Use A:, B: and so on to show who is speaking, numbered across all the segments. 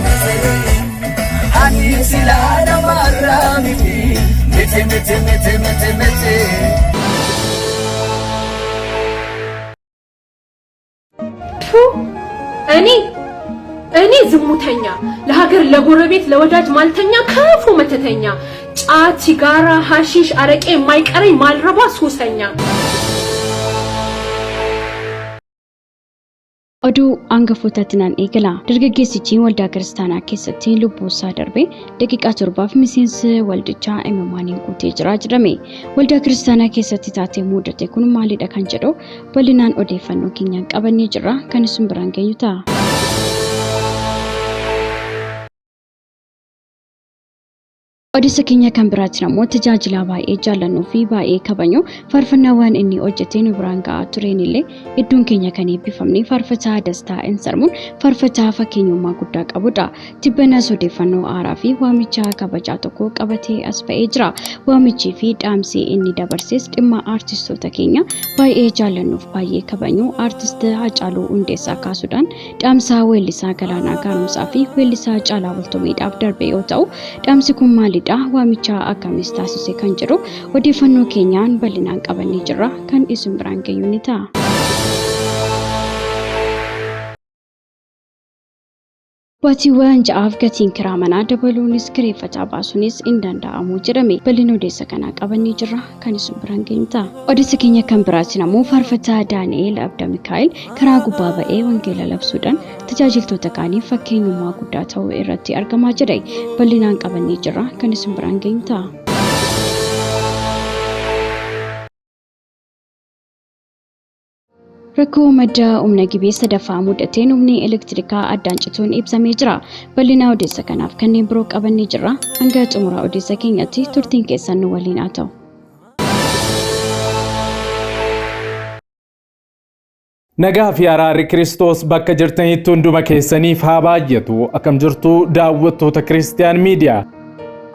A: miti miti. Ani silaa namarraa miti miti miti miti miti miti.
B: ቱ እኔ እኔ ዝሙተኛ፣ ለሀገር ለጎረቤት ለወዳጅ ማልተኛ፣ ክፉ መተተኛ፣ ጫት፣ ሲጋራ፣ ሐሺሽ፣ አረቄ የማይቀረኝ ማልረባ ሱሰኛ።
C: Oduu hangafootaatti nan eegala. Dargaggeessichi waldaa kiristaanaa keessatti lubbuu isaa darbe daqiiqaa 7f miseensa waldichaa imimmaaniin guutee jira jedhame. Waldaa kiristaanaa keessatti taatee mudate kun maalidha kan jedhu bal'inaan odeeffannoo keenyaan qabannee jirra. Kan isin biraan geenyu ta'a. Odeessa keenya kan biraatiin ammoo tajaajila baay'ee jaallannuu fi baay'ee kabajnu faarfannaawwan inni hojjetee nu biraan ga'aa tureen illee hedduun keenya kan eebbifamne faarfataa Dastaa Insarmuun faarfataa fakkeenyummaa guddaa qabudha. Tibbanas odeeffannoo haaraa fi waamicha kabajaa tokko qabatee as ba'ee jira. Waamichii fi dhaamsi inni dabarses dhimma aartistoota keenya baay'ee jaallannuuf baay'ee kabajnu aartist Haacaaluu Hundeessaa kaasuudhaan dhaamsa weellisaa Galaanaa Gaaromsaa fi weellisaa Caalaa Bultumeedhaaf darbe yoo ta'u, dhaamsi kun maalidha? Waamicha akkamis taasise kan jedhu odeeffannoo keenyaan bal'inaan qabannee jirra. Kan isin biraan geenyu ni ta'a. Baatiiwwan 6f gatiin kiraa manaa dabaluunis kireeffataa baasuunis hin danda'amu jedhame. Bal'ina odeessa kanaa qabannee jirra. Kan isin biraan geenyu ta'a. Odeessa keenya kan biraatiin ammoo faarfataa Daani'eel Abda Mikaa'el karaa gubbaa ba'ee wangeela labsuudhaan tajaajiltoota kaaniif fakkeenyummaa guddaa ta'uu irratti argamaa jira. Bal'inaan qabannee jirra. Kan isin biraan geenyu ta'a. Rakkoo madda humna gibee sadaffaa mudateen humni elektirikaa addaan cituun ibsamee jira. Bal'ina odeessa kanaaf kanneen biroo qabannee jirra. Hanga xumura odeessa keenyatti turtiin keessan nu waliin haa ta'u.
D: Nagaa fi araarri Kiristoos bakka jirtanitti hunduma keessaniif haa baay'atu. Akkam jirtu daawwattoota Kiristiyaan Miidiyaa?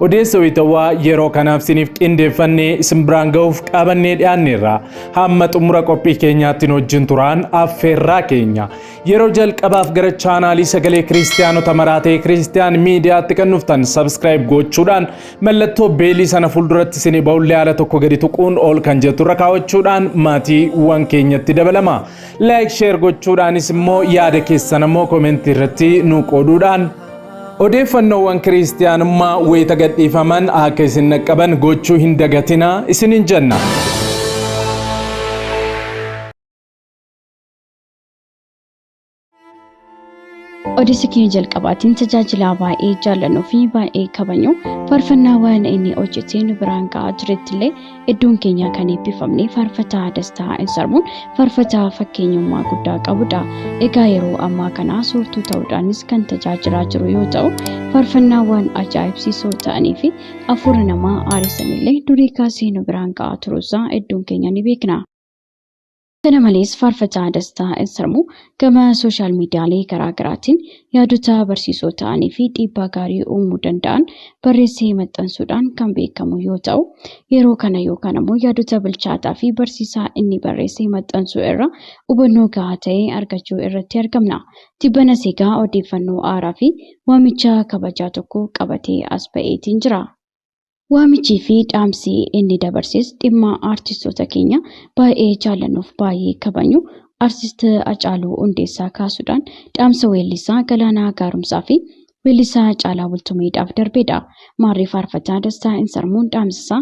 D: Odeessa wayitawaa yeroo kanaaf isiniif qindeeffannee isin biraan ga'uuf qabannee dhiyaanneerra. Hamma xumura qophii keenyaatti nu wajjin turaan affeerraa keenya. Yeroo jalqabaaf gara chaanaalii sagalee Kiristiyaanota maraa ta'e Kiristiyaan Miidiyaatti kan dhuftan subscribe gochuudhaan mallattoo beelii sana fuulduratti isinii ba'ullee haala tokko gadi tuquun ol kan jettu irra kaawwachuudhaan maatiiwwan keenyatti dabalama. Like share gochuudhaanis immoo yaada keessan ammoo komentii irratti nu qooduudhaan odeeffannoowwan kiristiyaanummaa wayita gadhiifaman akka isin dhaqqaban gochuu hin dagatinaa isiniin jenna.
C: Odeessa keenya jalqabaatiin tajaajilaa baay'ee jaallannuu fi baay'ee kabajnu faarfannaawwan inni hojjetee nu biraan ga'aa turetti illee hedduun keenya kan eebbifamne faarfataa Dastaa Insarmuun faarfataa fakkeenyummaa guddaa qabudha. Egaa yeroo ammaa kana soortuu ta'uudhaanis kan tajaajilaa jiru yoo ta'u, faarfannaawwan ajaa'ibsiisoo ta'anii fi hafuura namaa haaressan illee durii kaasee nu biraan ga'aa turuusaa hedduun keenya ni beekna. Kana malees faarfataa Dastaa Insarmuu gama sooshaal miidiyaalee garaa garaatiin yaadota barsiisoo ta'anii fi dhiibbaa gaarii uumuu danda'an barreessee maxxansuudhaan kan beekamu yoo ta'u, yeroo kana yookaan ammoo yaadota bilchaataa fi barsiisaa inni barreessee maxxansu irraa hubannoo gahaa ta'e argachuu irratti argamna. Tibbanas egaa odeeffannoo haaraa fi waamicha kabajaa tokko qabatee as ba'eetiin jira. Waamichii fi dhaamsi inni dabarses dhimma aartistoota keenya baay'ee jaallannuuf baay'ee kabajnu Aartist Hacaaluu Hundeessaa kaasuudhaan dhaamsa weellisaa Galaanaa Gaaromsaa fi weellisaa Caalaa Bultumeedhaaf darbedha. Maarree faarfataa Dastaa Insarmuun dhaamsasaa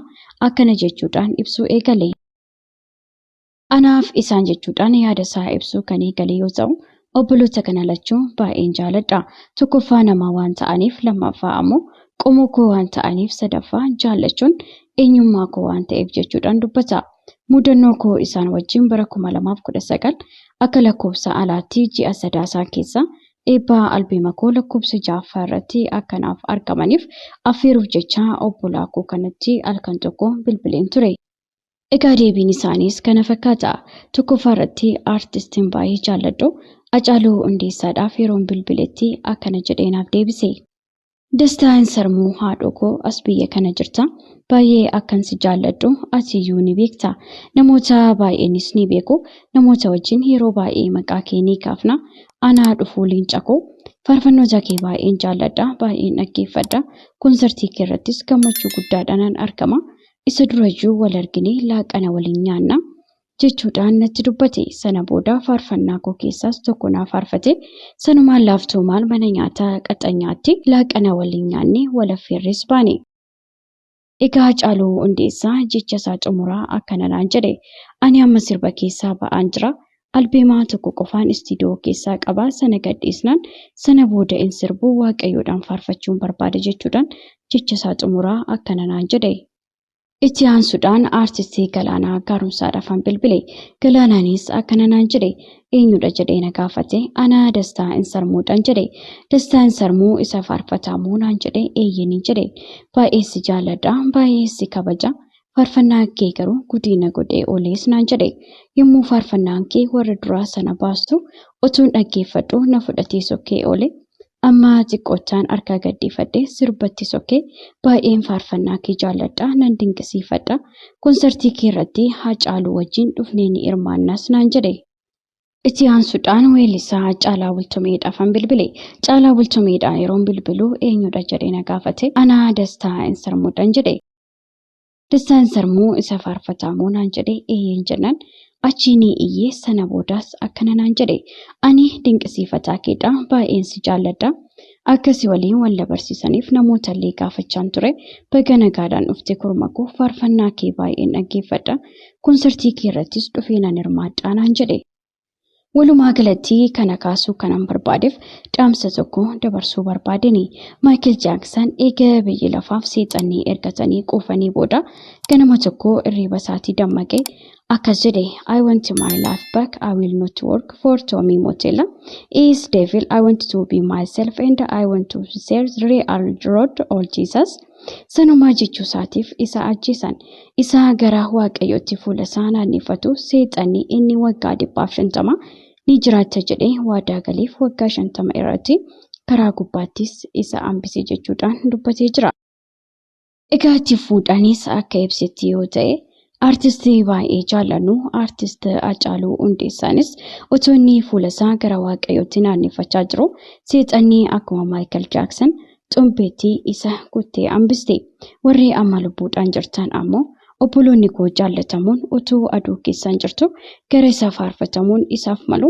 C: akkana jechuudhaan ibsuu eegale. Anaaf isaan jechuudhaan yaada isaa ibsuu kan eegale yoo ta'u, obboloota kana lachuu baay'een jaaladha. Tokkoffaa nama waan ta'aniif, lammaffaa ammoo qomoo koo waan ta'aniif, sadaffaa jaallachuun eenyummaa koo waan ta'eef jechuudhaan dubbata. Mudannoo koo isaan wajjin bara 2019 akka lakkoofsa alaatti ji'a Sadaasaa keessa eebba albeema koo lakkoofsa 6ffaa irratti akka naaf argamaniif affeeruuf jecha obbolaa koo kanatti halkan tokko bilbileen ture. Egaa deebiin isaaniis kana fakkaata. Tokkoffaa irratti aartistiin baay'ee jaalladhu Hacaaluu Hundeessaadhaaf yeroon bilbiletti akkana jedhee naaf deebise. Dastaa Insarmuu haadhoo koo as biyya kana jirta. Baay'ee akkan si jaalladhu atiyyuu ni beekta. Namoota baay'eenis ni beeku. Namoota wajjin yeroo baay'ee maqaa kee ni kaafna. Anaa dhufuu leenca koo. Faarfannoota kee baay'een jaalladha, baay'een dhaggeeffadha. Konsartii kee irrattis gammachuu guddaadhaan argama. Isa durayyuu wal arginee laaqana waliin nyaanna jechuudhaan natti dubbate. Sana booda faarfannaa koo keessaas tokko naa faarfate. Sanumaan laaftoomaan mana nyaataa qaxanyaatti laaqana waliin nyaannee wal affeerrees baane. Egaa Hacaaluu Hundeessaa jecha isaa xumuraa akkana naan jedhe. Ani amma sirba keessaa ba'aan jira. Albeemaa tokko qofaan istiidiyoo keessaa qaba. Sana gadhiisnaan sana booda hin sirbu Waaqayyoodhaan faarfachuun barbaada jechuudhaan jecha isaa xumuraa akkana naan jedhe. Itti aansuudhaan aartistii Galaanaa Gaaromsaadhaafan bilbile. Galaanaanis akkana naan jedhe. Eenyudha jedhee na gaafate. Ana Dastaa Insarmuudhaan jedhe. Dastaa Insarmuu isa faarfataa moo naan jedhe. Eeyyanii jedhe. Baay'ee si jaalladha. Baay'ee si kabaja. Faarfannaan kee garuu gudii na godhee oolees naan jedhe. Yommuu faarfannaan kee warra duraa sana baastu otuun dhaggeeffadhu na fudhatee sokkee oole. Amma xiqqoochaan harka gadhiifadhe sirbatti sokkee baay'een faarfannaa kee jaalladha nan dinqisiifadha. Konsartii kee irratti Haacaaluu wajjin dhufnee ni hirmaannas naan jedhe. Itti aansuudhaan weellisaa Caalaa Bultumeedhaafan bilbile. Caalaa Bultumeedhaan yeroon bilbilu eenyudha jedhee na gaafate. Ana Dastaa Insarmuudhaan jedhe. Dastaa Insarmuu isa faarfataa moo naan jedhe. Eeyyeen jennaan achii ni iyyee. Sana boodaas akkana naan jedhe. Ani dinqisiifataa keedha. Baay'een si jaalladha. Akkasi waliin wal barsiisaniif namoota illee gaafachaan ture. Baga nagaadhaan dhufte korma koo, faarfannaa kee baay'een dhaggeeffadha. Konsartii kee irrattis dhufee nan hirmaadha naan jedhe. Walumaa galatti kana kaasuu kanan barbaadeef dhaamsa tokko dabarsuu barbaadeni. Maayikil Jaaksan eega biyyi lafaaf seexanni ergatanii quufanii booda ganama tokko irriiba isaatii dammaqee akkas jedhe: "I want my life back. I will not work for Tommy Mottola. He is devil. I want to be myself and I want to serve the real Lord all Jesus." Sanumaa jechuu isaatiif isa ajjeesan. Isa gara Waaqayyootti fuula isaa naanneffatu seexanni inni waggaa 150 ni jiraatta jedhee waadaa galeef waggaa 50 irratti karaa gubbaattis isa hambise jechuudhaan dubbatee jira. Egaa itti fuudhaanis akka ibsetti yoo ta'e, aartistii baay'ee jaallannu aartist Hacaaluu Hundeessaanis otoo inni fuula isaa gara Waaqayyootti naanneffachaa jiru seexanni akkuma Maayikal Jaaksan xombeettii isa kuttee hambiste. Warri amma lubbuudhaan jirtan ammoo obboloonni koo jaallatamuun utuu aduu keessaan jirtu gara isa faarfatamuun isaaf malu,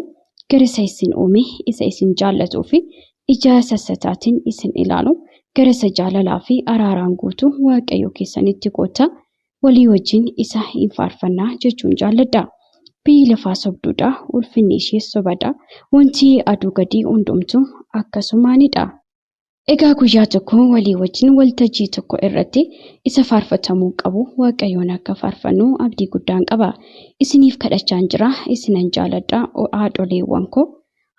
C: gara isa isin uume, isa isin jaallatuu fi ija sassataatiin isin ilaalu, gara isa jaalalaa fi araaraan guutuu Waaqayyo keessanitti koottaa walii wajjin isa hin faarfannaa jechuun jaalladha. Biyyi lafaa sobduudha, ulfinni ishees sobadha. Wanti aduu gadii hundumtuu akkasumaanidha. Egaa guyyaa tokko walii wajjin waltajjii tokko irratti isa faarfatamuu qabu Waaqayyoon akka faarfannu abdii guddaan qaba. Isiniif kadhachaan jira, isinan jaaladha haadholeewwan koo.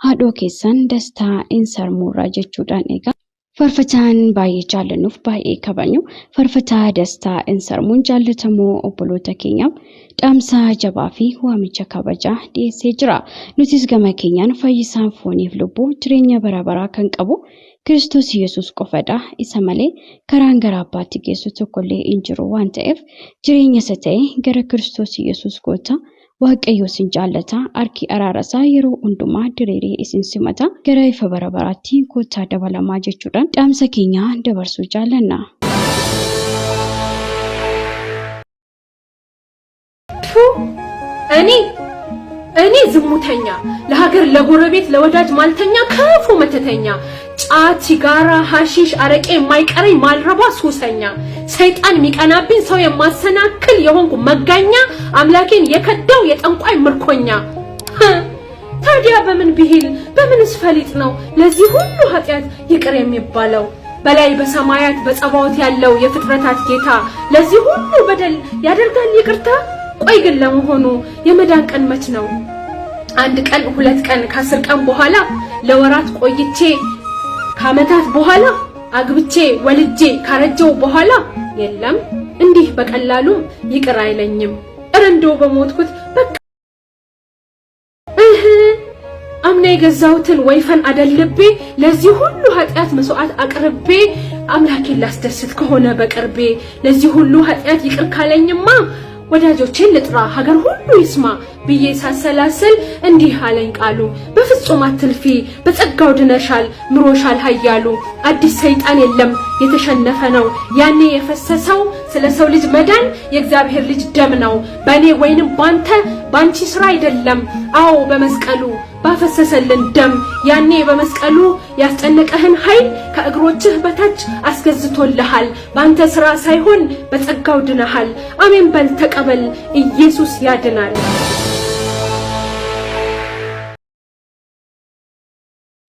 C: Haadhoo keessan Dastaa Insarmuurraa jechuudhaan egaa. Faarfataan baay'ee jaallannuuf baay'ee kabajnu faarfataa Dastaa Insarmuun jaallatamoo obboloota keenyaaf dhaamsa jabaa fi waamicha kabajaa dhiyeessee jira. Nutis gama keenyaan fayyisaan fooniif lubbuu jireenya bara baraa kan qabu Kiristoos Yesuus qofadha. Isa malee karaan gara Abbaatti geessu tokkollee hin jiru waan ta'eef jireenya isa ta'e gara Kiristoos Yesuus koottaa. Waaqayyo isin jaallata. Harki araara isaa yeroo hundumaa diriiree isin simata. Gara ifa bara baraatti koottaa dabalamaa jechuudhaan dhaamsa keenya dabarsuu jaallanna.
B: ቱ እኔ እኔ ዝሙተኛ፣ ለሀገር ለጎረቤት ለወዳጅ ማልተኛ፣ ክፉ መተተኛ፣ ጫት፣ ሲጋራ፣ ሐሺሽ፣ አረቄ የማይቀረኝ ማልረባ ሱሰኛ፣ ሰይጣን የሚቀናብኝ ሰው የማሰናክል የሆንኩ መጋኛ፣ አምላኬን የከዳው የጠንቋይ ምርኮኛ። ታዲያ በምን ብሂል በምንስ ፈሊጥ ነው ለዚህ ሁሉ ኃጢአት ይቅር የሚባለው? በላይ በሰማያት በጸባዖት ያለው የፍጥረታት ጌታ ለዚህ ሁሉ በደል ያደርጋል ይቅርታ? ቆይ ግን ለመሆኑ የመዳን ቀን መች ነው? አንድ ቀን፣ ሁለት ቀን፣ ከ10 ቀን በኋላ፣ ለወራት ቆይቼ ከዓመታት በኋላ፣ አግብቼ ወልጄ ካረጀው በኋላ? የለም፣ እንዲህ በቀላሉ ይቅር አይለኝም። እረ እንደው በሞትኩት በቃ። እህ አምና የገዛሁትን ወይፈን አደልቤ ለዚህ ሁሉ ኃጢአት መስዋዕት አቅርቤ አምላኬን ላስደስት ከሆነ በቅርቤ ለዚህ ሁሉ ኃጢአት ይቅር ካለኝማ ወዳጆቼን ልጥራ ሀገር ሁሉ ይስማ ብዬ ሳሰላስል እንዲህ አለኝ ቃሉ፣ በፍጹም አትልፊ፣ በጸጋው ድነሻል፣ ምሮሻል ኃያሉ። አዲስ ሰይጣን የለም የተሸነፈ ነው። ያኔ የፈሰሰው ስለ ሰው ልጅ መዳን የእግዚአብሔር ልጅ ደም ነው። በእኔ ወይንም ባንተ ባንቺ ስራ አይደለም። አዎ በመስቀሉ ባፈሰሰልን ደም ያኔ በመስቀሉ ያስጨነቀህን ኃይል ከእግሮችህ በታች አስገዝቶልሃል። ባንተ ስራ ሳይሆን በጸጋው ድነሃል። አሜን በል ተቀበል፣ ኢየሱስ ያድናል።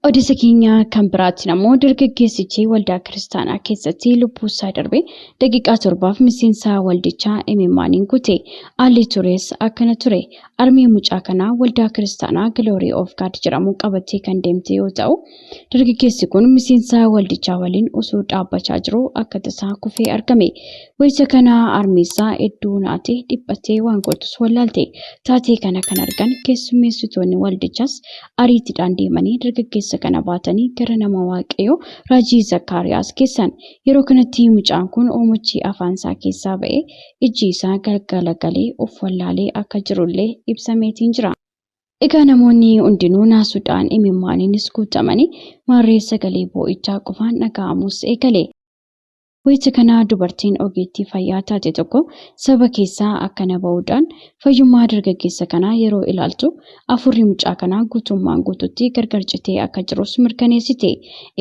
C: Odeessa keenya kan biraatiin ammoo dargaggeessichi waldaa kiristaanaa keessatti lubbuu isaa darbe daqiiqaa 7f miseensa waldichaa imimmaaniin guute. Haalli tures akkana ture. Armee mucaa kanaa waldaa kiristaanaa Glory of God jedhamu qabattee kan deemte yoo ta'u, dargaggeessi kun miseensa waldichaa waliin osoo dhaabbachaa jiru akka tasaa kufee argame. Wayita kana armeessaa hedduu naatee dhiphattee waan gootus wallaalte. Taatee kana kan argan keessummeessitoonni waldichaas ariitiidhaan deemanii dargaggeessa kana baatanii gara nama Waaqayyoo Raajii Zakkaariyaas geessan. Yeroo kanatti mucaan kun oomochi afaan isaa keessaa ba'ee ijji isaa galgalagalee of wallaalee akka jirullee ibsameetiin jira. Egaa namoonni hundinuu naasuudhaan imimmaaniinis guutamanii maarree sagalee boo'ichaa qofaan dhaga'amus eegale. Wayita kana dubartiin ogeettii fayyaa taate tokko saba keessaa akkana ba'uudhaan fayyummaa dargaggeessa kanaa yeroo ilaaltu afurri mucaa kanaa guutummaan guututti gargar citee akka jirus mirkaneessite.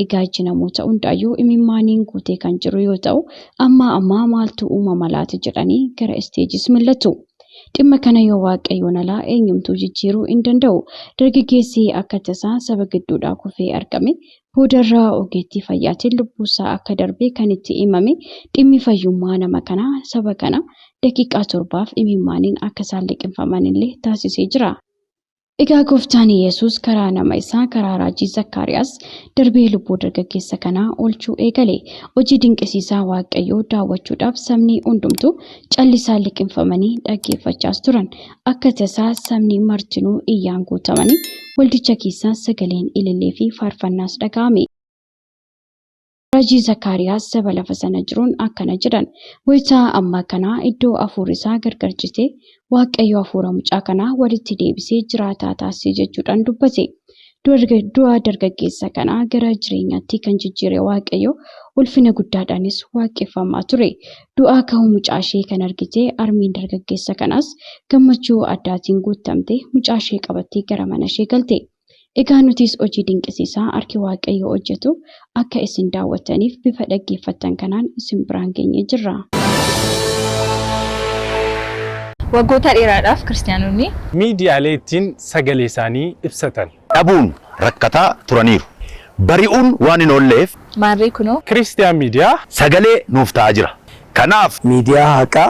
C: Egaa ijji namoota hundaayyuu imimmaaniin guutee kan jiru yoo ta'u, amma ammaa maaltu uumama laata jedhanii gara isteejis mil'atu. Dhimma kana yoo Waaqayyoon alaa eenyumtuu jijjiiruu hin danda'u. Dargaggeessi akka tasaa saba gidduudhaa kufee argame boodarraa ogeettii fayyaatiin lubbuusaa akka darbe kan itti himame dhimmi fayyummaa nama kanaa saba kana daqiiqaa 7f imimmaaniin akka isaan liqimfaman illee taasisee jira. Egaa gooftaan Yesuus karaa nama isaa karaa raajii Zakkaariyaas darbee lubbuu dargaggeessa kanaa oolchuu eegale. Hojii dinqisiisaa Waaqayyoo daawwachuudhaaf sabni hundumtuu callisaan liqimfamanii dhaggeeffachaas turan. Akka tasaa sabni martinuu iyyaan guutamanii waldicha keessaa sagaleen ilillee fi faarfannaas dhaga'ame. Raajii Zakkaariyaas saba lafa sana jiruun akkana jedhan. Wayitaa ammaa kanaa iddoo hafuurri isaa gargar citee Waaqayyo hafuura mucaa kanaa walitti deebisee jiraataa taasise jechuudhaan dubbate. Du'a dargaggeessa kanaa gara jireenyaatti kan jijjiire Waaqayyo ulfina guddaadhaanis waaqeffamaa ture. Du'aa ka'uu mucaa ishee kan argite harmeen dargaggeessa kanaas gammachuu addaatiin guutamte mucaa ishee qabattee gara mana ishee galte. Egaa nutis hojii dinqisiisaa harki Waaqayyoo hojjetu akka isin daawwattaniif bifa dhaggeeffattan kanaan isin biraan geenyee jirra.
E: Waggoota dheeraadhaaf kiristaanonni
D: miidiyaalee ittiin sagalee isaanii ibsatan
F: dhabuun rakkataa turaniiru. Bari'uun waan hin oolleef
E: maarree kunoo
D: Kiristiyaan Miidiyaa
F: sagalee nuuf ta'aa jira. Kanaaf
A: miidiyaa haqaa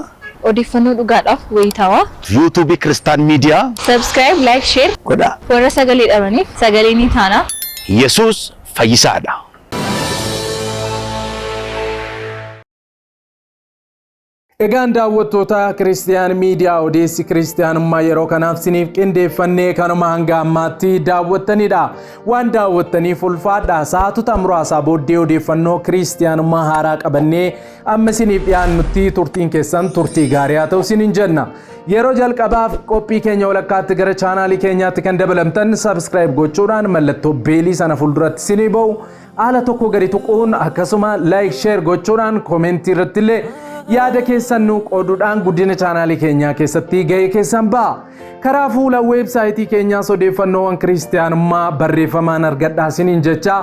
E: odeeffannoo dhugaadhaaf wayitaawaa
F: yuutuubii Kiristaan Miidiyaa
E: subscribe, like, share
A: godhaa.
E: Warra sagalee dhabaniif sagalee ni taana.
F: Yesuus fayyisaadha.
D: Egaan daawwattoota Kiristiyaan Miidiyaa, odeessi kiristiyaanummaa yeroo kanaaf siniif qindeeffannee kanuma hanga ammaatti daawwattanidha. Waan daawwattaniif ulfaadha. Sa'aatota muraasaa booddee odeeffannoo kiristiyaanummaa haaraa qabannee amma siniif dhiyaannutti turtiin keessan turtii gaarii haa ta'u siniin jenna. Yeroo jalqabaaf qophii keenya walakkaatti gara chaanaalii keenyaatti kan dabalamtan subscribe gochuudhaan mallattoo beelii sana fuulduratti sinii ba'u haala tokko gadi tuquun, akkasuma like, share gochuudhaan, koomentii irratti illee yaada keessan nu qooduudhaan guddina chaanaalii keenyaa keessatti gahee keessan ba'a. Karaa fuula weebsaayitii keenyaas odeeffannoowwan kiristiyaanummaa barreeffamaan argadhaa siniin jecha,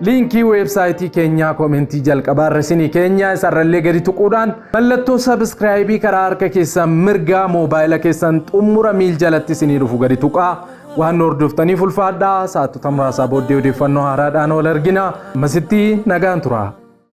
D: liinkii weebsaayitii keenyaa koomentii jalqabaa irra isinii keenya isarrallee gadi tuquudhaan mallattoo subscribe karaa harka keessan mirgaa moobaayila keessan xumura miil jalatti isinii dhufu gadi tuqaa. Waan nu hordoftaniif ulfaadhaa. Sa'aatota muraasaa booddee odeeffannoo haaraadhaan wal argina. Ammasitti nagaan tura.